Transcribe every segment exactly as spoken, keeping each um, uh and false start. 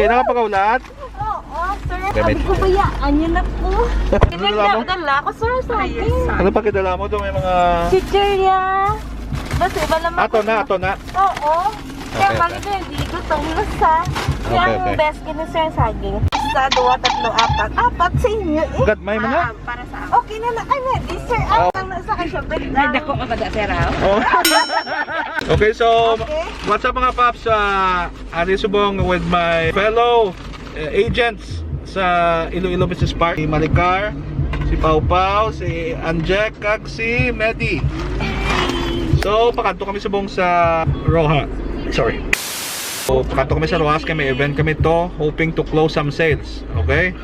Kailangan pagkaulat? Oo, sir. Gamit. Sabi ko, bayaan niyo na po. Ano dala mo? Dala ko, sir, sa akin. Ano pa kidala mo? Doon may mga chichirya. Basta iba lang. Ato na, ato na. Oo. Kaya okay, bali okay, ko, hindi gutom na sa. Okay, okay. Yung best ko na, sir, saging. Isa, dua, tatlo, apat. Apat sa inyo eh. Gad, may mga? Ah, para sa akin. Okay na na. Ay, may dessert. Ah, oh, ang nasa akin, syempre. May dako ka ba, sir, ah? Oh. Okay, so, okay, what's up, mga paps? Ah, Ari subong with my fellow, eh, agents sa Iloilo Business Park. Si Maricar, si Pau Pau, si Anjek, kag si Medi. So, pakadto kami subong sa Roxas. Sorry. So, pakadto kami sa Roxas kay may event kami to, hoping to close some sales. Okay?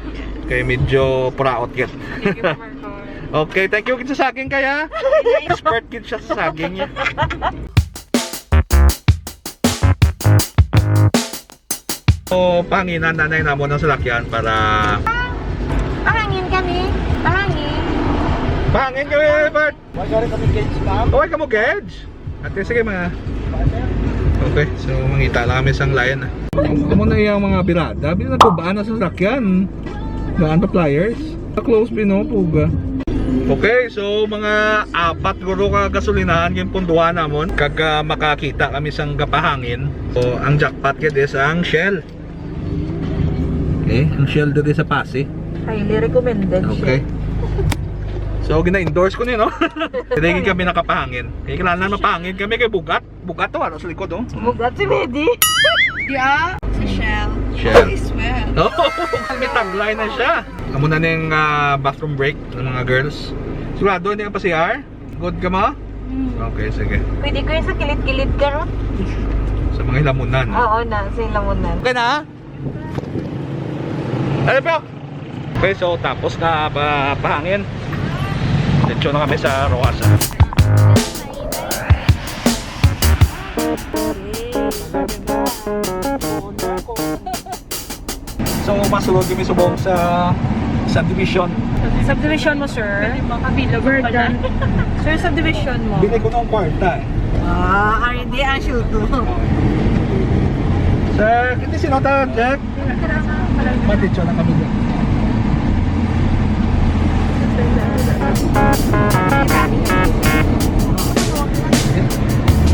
Kay medyo puraot gid. Thank you, Marco. Okay, thank you gid sa saging kaya. Expert gid siya sa saging niya. So, pahanginan nanay namon ang salakyan para pahangin kami. Pahangin. Pahangin kami, Bert. Wala rin kami gauge, ma'am. Okay ka mo gauge? Ate, sige, mga. Okay, so mangita lang kami sang layan, ah. Amo na yung mga birada. Bin nagkubaan na sa salakyan. Daan pa pliers. Close, binupuga. Okay, so mga apat guro ka gasolinahan yung punduhan namon. Kag, ah, makakita kami sang gapahangin. So, ang jackpot gid is ang Shell. Eh, ang Shell diri sa Pasi. Highly recommended, okay, Shell. So, gina-endorse ko ni, no? Hindi kami nakapahangin. Kaya kailangan mapahangin kami kay bugat. Bugat to, ano, sa likod, oh. Bugat si Medi. Yeah, sa Shell. Shell. Might as well. Oh, may taglay na siya. Amo na ning, ah, bathroom break ng mga girls. Sigurado, hindi ka pa C R? Good ka mo? Hmm. Okay, sige. Pwede ko yung sa kilid-kilid ka, no? Sa mga hilamunan. Oo na, sa hilamunan. Okay na? Ano po? Okay, so tapos na pa pahangin. Diretso na kami sa Roxas. So, masulod kami subong sa subdivision. Subdivision mo, sir? Pwede ba? Kabilo ka pala. Verdun. Sir, subdivision mo. Bili ko ng kwarta eh. Ah, R D ang shoot mo. Sir, hindi sino ta, Jack? Matitso na kami dyan.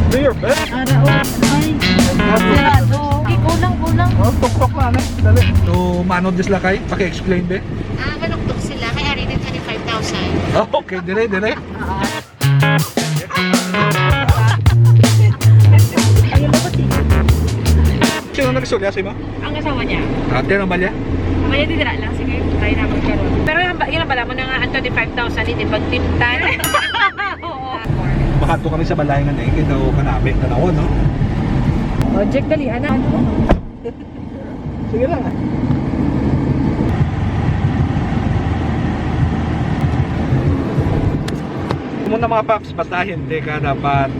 Do your best. Ara, oh, ay. Sarado. Okay, kulang, kulang. Oh, tuktok na, ano? Dali. So, mano dis lakay? Paki-explain, be. Ah, manuktok sila. Kaya rin yung twenty-five thousand. Ah, okay, dire, dire. Sino nagsulya sa imo? Ang asawa niya. Ate, ano ba niya? Ang kanya didira lang, sige, tayo na magkaroon. Pero yun ang ba-, yun ang bala mo na nga, ang twenty-five thousand, hindi pagtimtan. Oo. Baka to kami sa balay nga na, eh, kaya daw kanami, tanawan, no? O, Jack, dali, anak. Sige lang, ah. Muna, mga paps, basta hindi ka dapat,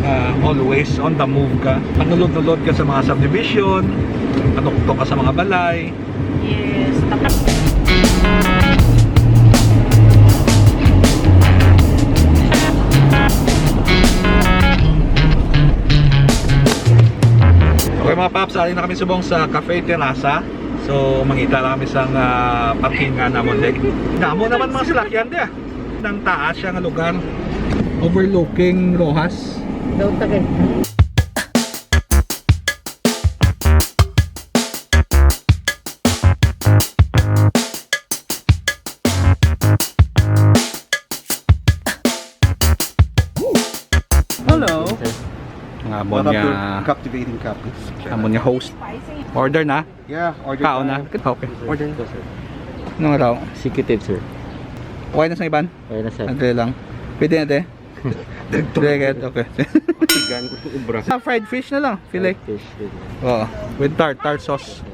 ah, always on the move ka. Panulod-ulod ka sa mga subdivision, panuktok ka sa mga balay. Yes, tapos. Okay, mga paps, ari na kami subong sa Cafe Terraza. So, mangita lang kami sang, ah, parking nga namon, dek. Damo naman mga salakyan, di, ah. Nang taas siya nga lugar. Overlooking Roxas. Daw tagay. Hello. Nga amo niya, captivating coffee. Amo niya host. Order na? Yeah, order. Kaon na? Okay. Order na, sir. Ano nga raw? Executive, sir. Okay na sa iban? Okay na, sir. Ante lang. Pwede na, te? Sige, okay. Tigan ko yung obra. Ah, fried fish na lang, fillet. Fried fish, fillet. Oo, with tartar sauce.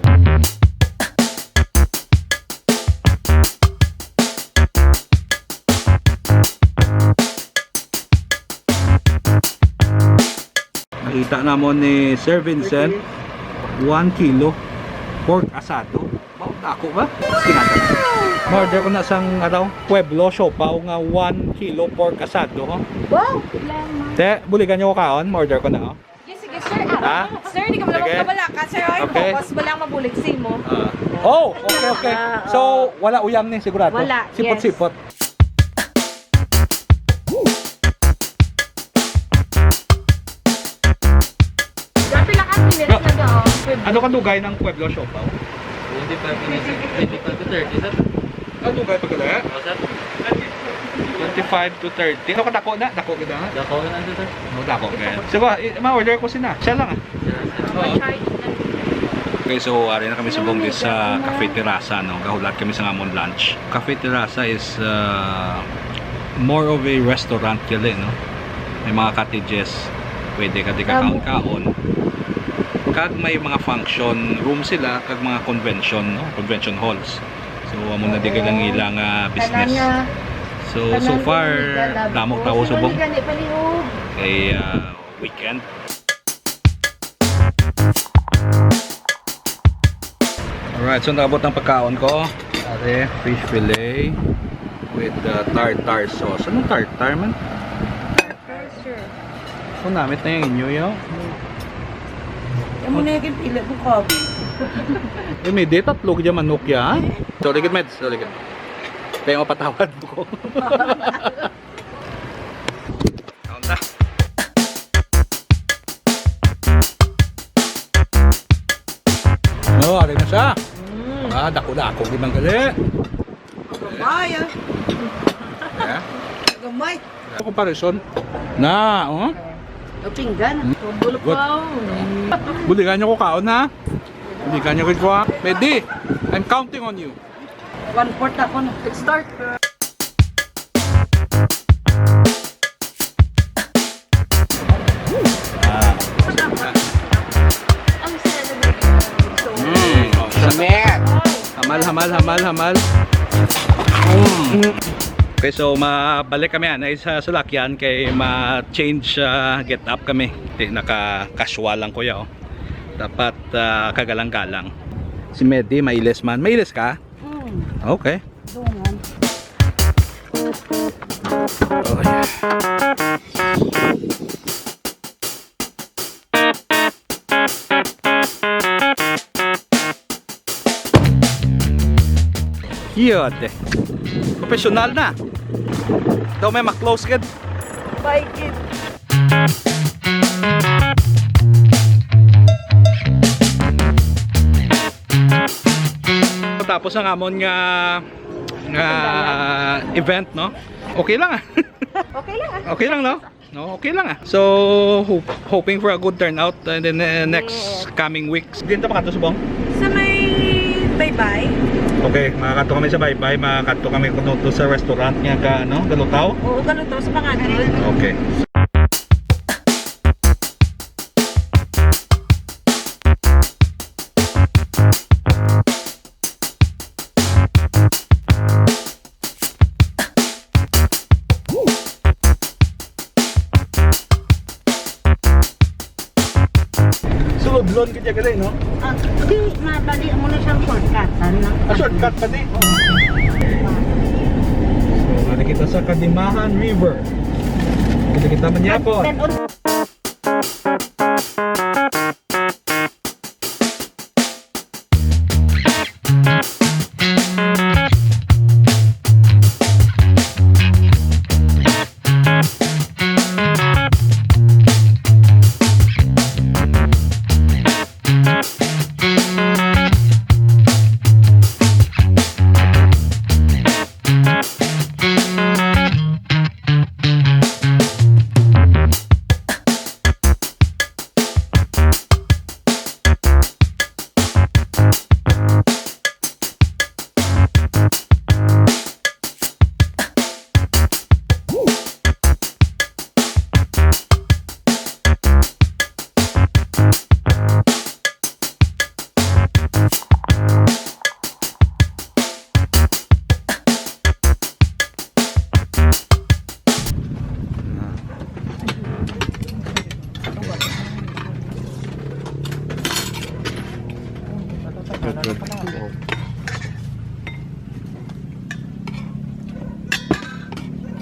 Nakita namon ni Sir Vincent, one kilo pork asado. Mao na ako ba? Kinata. Ma-order ko na sang, ano, Pueblo Siopaw nga one kilo pork asado, oh. Wow, problema. Te, buligan niyo ko kaon, ma-order ko na, oh. Yes, sige, sir. Ha? Sir, di ka mo lang Sige. Magkabalaka, sir. Ay, Okay. Focus mo lang mabulig sa imo. Ah. Oh, okay, okay. Ah, So, oo. Wala uyang ni, sigurado? Wala, yes. Sipot-sipot. Dati lang ang minutes na daw. Ano ka dugay ng Pueblo Siopaw? Twenty-five minutes. Twenty-five to thirty, sir. Ano dugay pa gala? Oo, sir. Twenty-five to thirty. Ano ka dako na? Dako gid na? Dako na, sir. No, dako gid. Sige, i- ma-order ko sina. Siya lang, ah. Sir, sir. Oo. Okay, so ari na kami subong di sa Cafe Terraza, no. Gahulat kami sa amon lunch. Cafe Terraza is uh, more of a restaurant gali, no. May mga cottages, pwede ka di ka kaon-kaon. Kag may mga function room sila, kag mga convention, no, convention halls. So amo na di kay lang ilang ah, business. So so far damo tawo subong. Kay ah, weekend. Alright, so naabot ang pagkaon ko. Pare, fish fillet with uh, tartar sauce. Anong tartar man? Sure. Kung namit na yung inyo, yo. Yung muna yung pila ko, Kobe. Eh, may di tatlo kaya manok ya. Sorry, good meds. Sorry, good. Kaya mapatawad ko. Kaon ta. No, ari na siya. Ah, dako-dako di man gali. Gamay, ah. Eh? Gamay. Sa comparison. Na, oh. O, pinggan. Hmm. Bulok Good. Wow. Buligan niyo ko kaon, ha? Buligan niyo ko, ha? Pwede. I'm counting on you. One fourth ako na. Let's start. Ah. Ang sarap. Mm, oh, submit. Hamal, hamal, hamal, hamal. Mm. Okay, so mabalik kami anay sa salakyan kay ma-change ah, get up kami. Di naka-casual lang kuya, oh. Dapat ah, kagalang-galang. Si Medi, mailis man. Mailis ka? Mm. Okay. Dungan. Oh, yeah. Yun, eh. Professional na. Daw may ma-close gid. Bye, kid. Tapos ang amon nga nga event, no? Okay lang ah. Okay lang ah. Okay lang, no? No, okay lang ah. So, hope, hoping for a good turnout in the ne- next Yes. coming weeks. Diyan ta makadto subong? Sa may Baybay. Okay, makakadto kami sa Baybay, makakadto kami kuno to sa restaurant nga ka ano, Galutaw. Oo, Galutaw sa pangalan. Okay. Sulodlon ka dyan gali, no? Ah, di, mabali mo na siyang shortcut. Ano lang? Ah, shortcut pa ni? Oo. So, nari kita sa Kadimahan River. Kita kita manyapon. Then,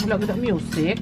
Wala gid ang music.